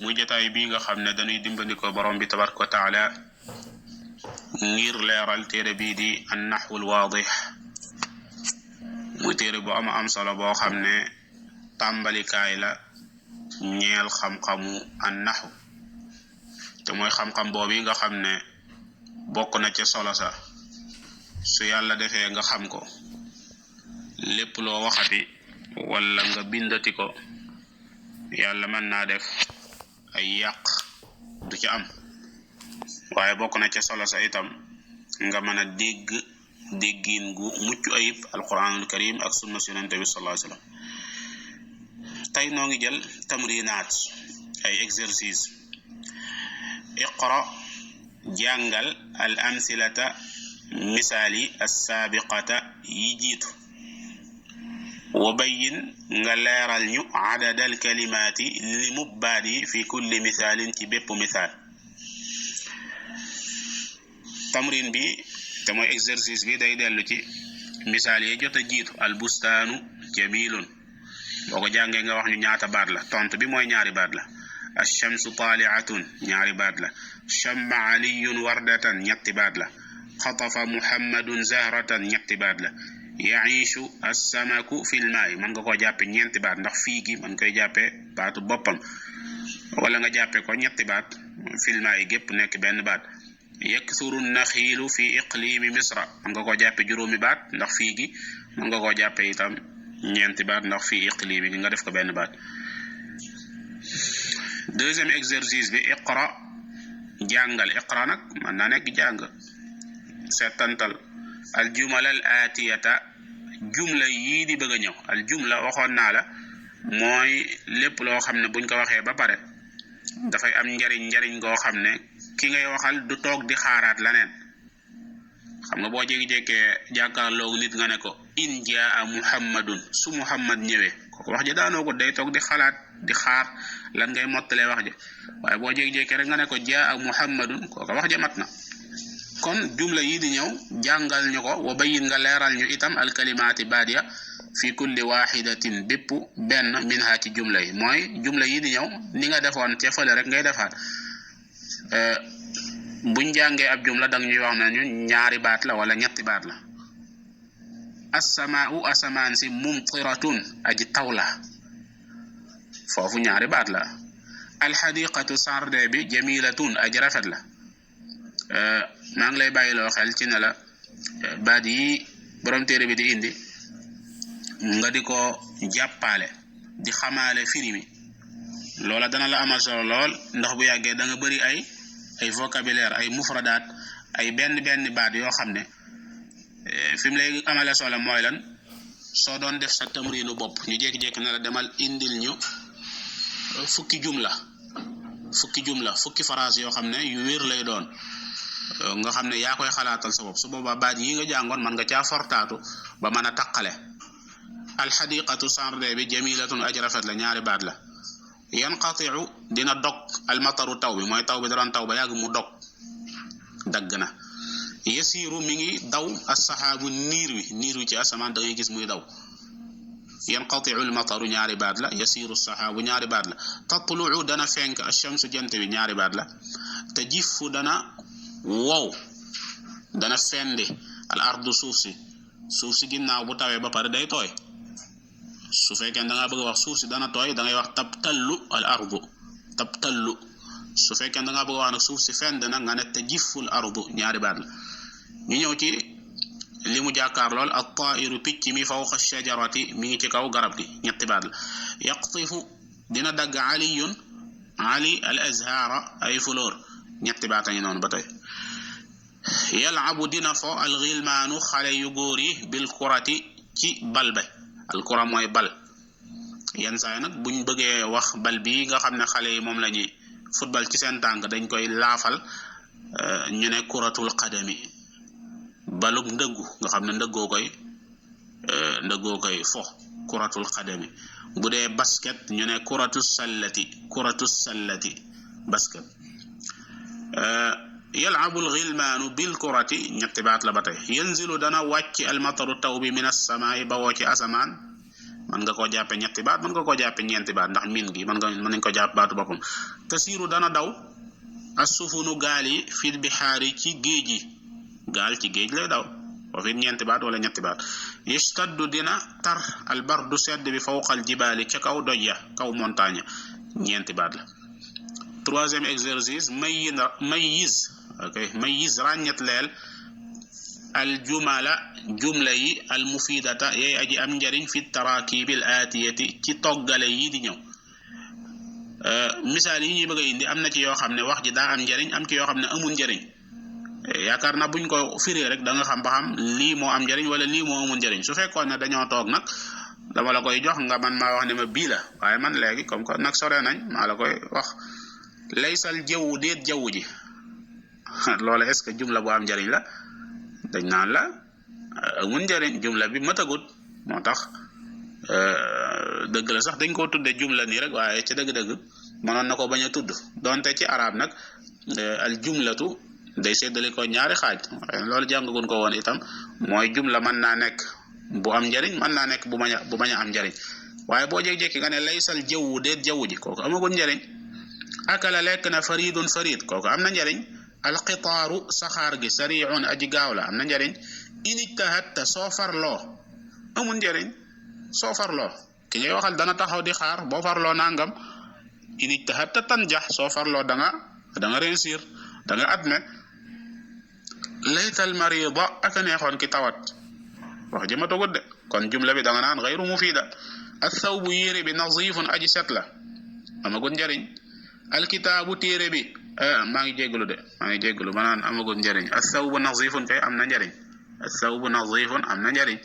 muy jotaay bi nga xam ne dañuy dimbandikoo borom bi tabaraka wa taala ngir leeral téere bii di an-nahwu al-waadih muy téere bu am solo boo xam ne tàmbalikaay la ñeel xam-xamu an-nahwu te mooy xam-xam boobu nga xam ne bokk na ca solo sa su yàlla defee nga xam ko lépp loo waxati wala nga bindati ko yàlla mën naa def ay yàq du ci am waaye bokk na ca solo sa itam nga mën a dégg déggin gu mucc ayib alquranul karim ak sunna si yonent bi sallallahu alayhi wasallam tey noo ngi jël tamrinaat ay exercice iqra jàngal al amsilata misaali as-saabiqata yi jiitu wa bayyin nga leeral ñu adadal kalimaati li mubbaat yi fi kulli misaalin ci bépp misaal tamrin bi te mooy exercice bi day dellu ci misaal yi jot a jiitu al bustaanu jamilun boo ko jàngee nga wax ñu ñaata baat la tontu bi mooy ñaari baat la ash-shamsu taali'atun ñaari baat la shamma aliyun wardatan ñetti baat la xatafa muhammadun zahratan ñetti baat la yaishu as-samaku fil maa'i mën nga koo jàppe ñeenti baat ndax fii gi mën koy jàppe baatu boppam wala nga jàppe ko ñetti baat fil maa'i gépp nekk benn baat yaksuru naxiilu fi iqlimi misra mën nga koo jàppe juróomi baat ndax fii gi mën nga koo jàppe itam ñeenti baat ndax fii iqlimi gi nga def ko benn baat deuxième exercice bi iqra jàngal iqra nag mën naa nekk jàng seetantal al jumla al aatiyata jumla yii di bëgg a ñëw al jumla waxoon naa la mooy lépp loo xam ne buñ ko waxee ba pare dafay am njariñ goo xam ne ki ngay waxal du toog di xaaraat leneen xam nga boo jékki-jékkee jàkkaarloog nit nga ne ko in jaa muhammadun su muhammad ñëwee kooku wax ji daanoo ko day toog di xalaat di xaar lan ngay mottalee wax ji waaye boo jékki-jékkee rek nga ne ko jaa muhammadun kooku wax ji mat na kon jumla yi di ñëw jàngal ñu ko wa bayyin nga leeral ñu itam alkalimaati baadiya fi kulli waxidatin bépp benn minha ci jumla yi mooy jumla yi di ñëw ni nga defoon ca fële rek ngay defaat buñ jàngee ab jumla dang ñuy wax nañu ñaari baat la wala ñetti baat la as-samaa'u asamaan si mumtiratun aji taw la foofu ñaari baat la alxadiqatu sarde bi jamilatun aji rafet la maa ngi lay bàyyiloo xel ci ne la baat yi borom téere bi di indi nga di ko jàppaale di xamaale firi mi loola dana la amal solo lool ndax bu yàggee da nga bëri ay vocabulaire ay mufradaat ay benn baat yoo xam ne fi mu lay amale solo mooy lan soo doon def sa tamriinu bopp ñu jékki-jékki ne la demal indil ñu fukki jumla fukki phrase yoo xam ne yu wér lay doon nga xam ne yaa koy xalaatal sa bopp su boobaa baat yi nga jàngoon mën nga caa fortaatu ba mën a taqale alxadiqatu sarde bi jamilatun aj rafet la ñaari baat la yanqatiu dina dog almataru taw bi mooy taw bi da doon taw ba yàgg mu dog dagg na yasiru mi ngi daw assaxaabu niir wi ci asamaan da ngay gis muy daw yanqatiu almataru ñaari baat la yasiru assaxaabu ñaari baat la tatluu dana fenk ashamsu jant bi ñaari baat la tajifu dana wow dana fendi al ardu suuf si ginnaaw bu tawee ba pare day tooy su fekkee da nga bëgg a wax suuf si dana tooy da ngay wax tabtallu al ardu tabtallu su fekkee da nga bëgg a wax nag suuf si fend nag nga ne tajifu al ardu ñaari baat la ñu ñëw ci li mu jàkkaar lool at tairu picc mi fawqa shajarati mi ngi ci kaw garab gi ñetti baat la yaqtifu dina dagg ali al azhara ay fleur ñetti baat a ngi noonu ba tey yalabu dina fo al ghilmaanu xale yu góor yi bil kurati ci bal be al kura mooy bal yenn saa yi nag buñ bëggee wax bal bi nga xam ne xale yi moom la ñuy football ci seen tànk dañ koy laafal ñu ne kuratul qadami balug ndëggu nga xam ne ndëggoo koy fo kuratul qadami bu dee basket ñu ne kuratus sallati basket yalabu alxilmaanu bil kurati ñetti baat la ba tey yanzilu dana wàcc almataru taw bi min assamaa'i bawoo ci asamaan man nga ko jappé ñetti baat man nga ko jappé ñenti baat ndax min gi man nañ ko japp baatu bopam tasiru dana daw as-sufunu gali fil bihari ci geeji gal ci geej lay daw wa fi ñenti baat wala ñetti baat yastaddu dina tar al bardu sedd bi fawqa al jibali ci kaw dojja kaw montagne ñenti baat la troisième exercice mayyiz okay mayyiz ragnat leel al jumala jumla yi al mufidata yay aji am njariñ fi tarakib al atiyati ci toggale yi di ñew misal yi ñi bëgg indi amna ci yo xamne wax ji da am njariñ am ci yo xamne amul njariñ yaakar na buñ ko firé rek da nga xam ba xam li mo am njariñ wala li mo amul njariñ su fekkone dañoo tok nak dama la koy jox nga man ma wax ne ma bi la waye man légui comme ko nak sore nañ ma la koy wax laysal jawu deet jawu ji lolé est ce que jumla bu am njariñ la dañ nan la amul njariñ jumla bi matagut motax deug la sax dañ ko tuddé jumla ni rek waye ci deug deug manon nako baña tudd donte ci arab nak al jumlatu day sédalé ko ñaari xaj lolou jangagun ko won itam moy jumla man na nek bu am njariñ man na nek bu baña am njariñ waye bo jek jek nga ne laysal jawu deet jawu ji koko amagun njariñ akala lek na faridun farid koko amna njariñ al qitaru saxar gi sari'un aji gawla amna njariñ initahatta sofarlo amun njariñ sofarlo ki ngay waxal dana taxaw di xaar bo farlo nangam initahatta tanjah sofarlo da nga réussir da nga admet laytal marida aka neexon ki tawat wax ji ma togut de kon jumla bi da nga naan ghayru mufida athawbu yiri bi nazifun aji setla amagun njariñ alkitabu tire bi ma ngi jéglu manan amagun njariñ athawbu nazifun kay amna njariñ athawbu nazifun amna njariñ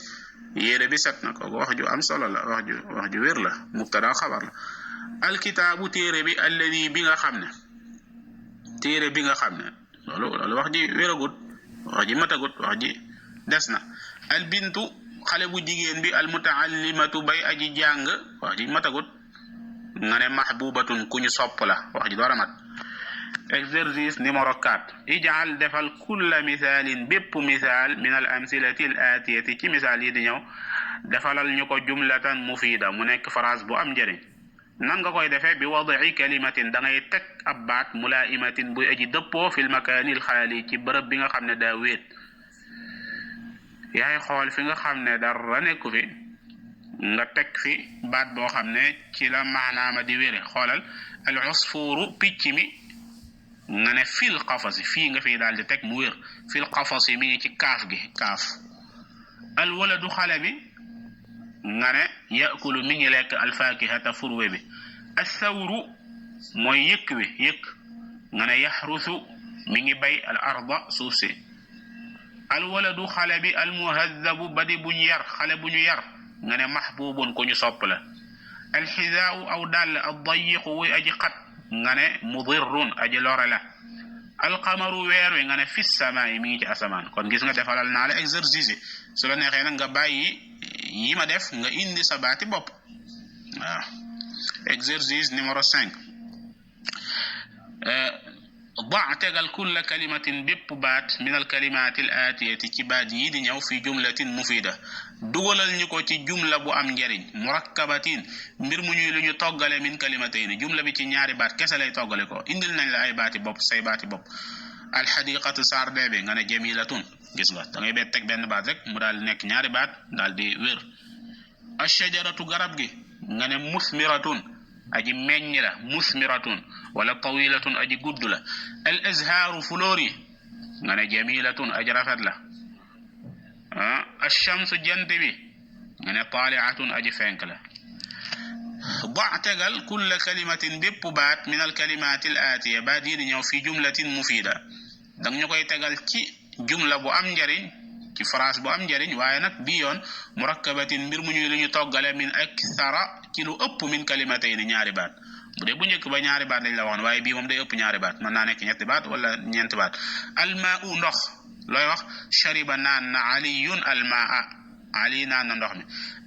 yére bi set na ko wax ju am solo la wax ju wér la mubtada khabar la alkitabu tire bi alladhi bi nga xamne tire bi nga xamne lolu wax ji wéragut wax ji matagut wax ji desna al bintu xale bu jigen bi al mutaallimatu bay aji jang wax ji matagut ngane mahbubatun kuñu sopp la wax ji dora mat exercice numéro 4 ij'al defal kull misalin bepp misal min al amsilati al atiyati ci misal yi di ñew defalal ñuko jumlatan mufida mu nek phrase bu am njariñ nan nga koy defé bi wad'i kalimatin da ngay tek abbat mulaimatin bu aji deppo fil makanil khali ci beurep bi nga xamne da wet yaay xol fi nga xamne dara nekku fi nga tek fi baat bo xamne ci la maanaama di wéré xolal al usfuru picc mi nga ne fil qafas fi nga fi dal di tek mu wér fil qafas mi ci kaaf gi kaaf al waladu khalabi nga ne yaakulu mi ngi lek al fakihata furwe bi as-sawru moy yek wi yek nga ne yahrusu mi ngi bay al arda suusi al waladu khalabi al muhazzabu badi buñu yar xale buñu yar nga ne mahbubun ko ñu sopp la al hizaa'u aw dal ad dayiq wa aji qat nga ne mudirrun aji lore la al qamaru weer wi nga ne fis samaa'i mi ngi ci asamaan kon gis nga defalal naa la exercice su la neexee nag nga bàyyi yi ma def nga indi sa baati bopp waaw exercice numéro 5 ضع تغل كل كلمة ببات من الكلمات الآتية تباد يدي نيو في جملة مفيدة دوغلال نيكو تي جملة بو ام njariñ مركباتين mbir mu ñuy luñu togalé min kalimatayni jumla bi ci ñaari baat kessa lay togalé ko indil nañ la ay baati bop say baati bop al hadiqatu sarde be nga ne jamilatun gis nga da ngay bet tek ben baat rek mu dal nek ñaari baat dal di wër ash-shajaratu garab gi nga ne musmiratun aji meññ la musmiratun wala tawilatun aji gudd la al azharu fulori nga ne jamilatun aji rafet la ash-shamsu jant bi nga ne tali'atun aji fenk la ضع تغل كل كلمة ببات من الكلمات الآتية بعدين ñew fi jumlatin mufida dang ñukoy tegal ci jumla bu am njariñ ci phrase bu am njariñ waye nak bi yoon murakkabatin mbir mu ñuy luñu togalé min akthara ci lu ëpp min kalimatayn ñaari baat bu dé bu ñëk ba ñaari baat lañ la waxon waye bi mom day ëpp ñaari baat man na nek ñetti baat wala ñent baat al ma'u ndox loy wax shariba nan aliyun al ma'a ali nan ndox mi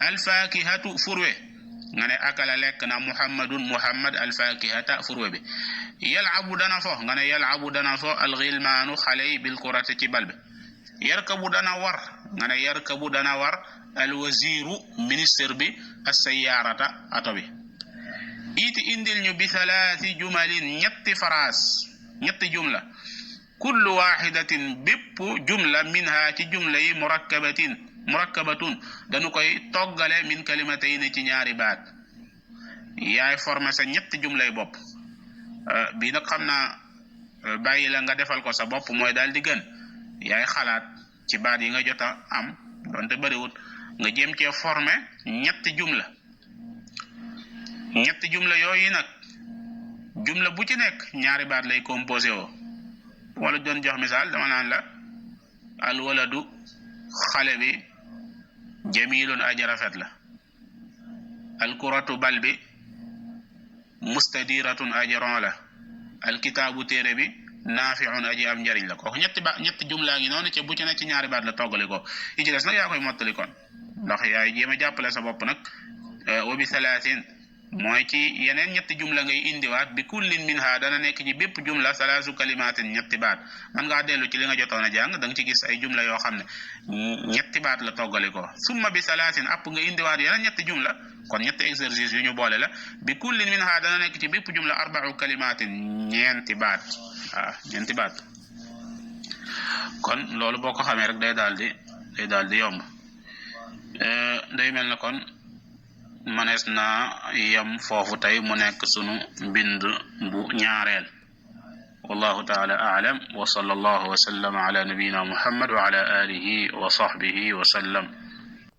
al fakihatu furwe ngane akala lek na muhammadun muhammad al fakihata furwe bi yal'abu dana fo ngane yal'abu dana fo al ghilmanu khalay bil qurati ci balbe yarkabu dana war nga ne yarkabu dana war al waziru ministre bi as-sayyarata ato bi iti indil ñu bi thalathi jumalin ñetti phrase ñetti jumla kullu wahidatin bépp jumla minha ci jumla yi murakkabatun dañu koy toggale min kalimatayn ci ñaari baat yaay formé sa ñetti jumlay bopp bi nag xam naa bàyyi la nga defal ko sa bopp mooy daal di gën yaay xalaat ci baat yi nga jot a am donte bariwut nga jéem cee formé ñetti jumla yooyu nag jumla bu ci nekk ñaari baat lay composé woo wala doon jox misaal dama naan la al waladu xale bi jamilun aji rafet la al kuratu bal bi mustadiratun aji ron la al kitaabu téere bi naafiun aji am njariñ la kooku ñetti jumlaa ngi noonu ca bu ci ne ci ñaari baat la toggali ko yi ci des nag yaa koy mottali kon ndax yaay jéem a jàppale sa bopp nag wa bi salaasin mooy ci yeneen ñetti jumla ngay indiwaat bi kullin minha dana nekk ci bépp jumla salaasu kalimatin ñetti baat man ngaa dellu ci li nga jotoon a jàng da nga ci gis ay jumla yoo xam ne ñetti baat la toggali ko summa bi salaasin app nga indiwaat yeneen ñetti jumla kon ñetti exercice yu ñu boole la bi kullin minha dana nekk ci bépp jumla arba'u kalimatin ñeenti baat kon loolu boo ko xamee rek day daal di yomb day mel na kon manees naa yam foofu tey mu nekk sunu mbind bu ñaareel wallahu taala a'lam wa sallallahu wa sallama ala nabiyyina muhammad wa ala alihi wa sahbihi wa sallam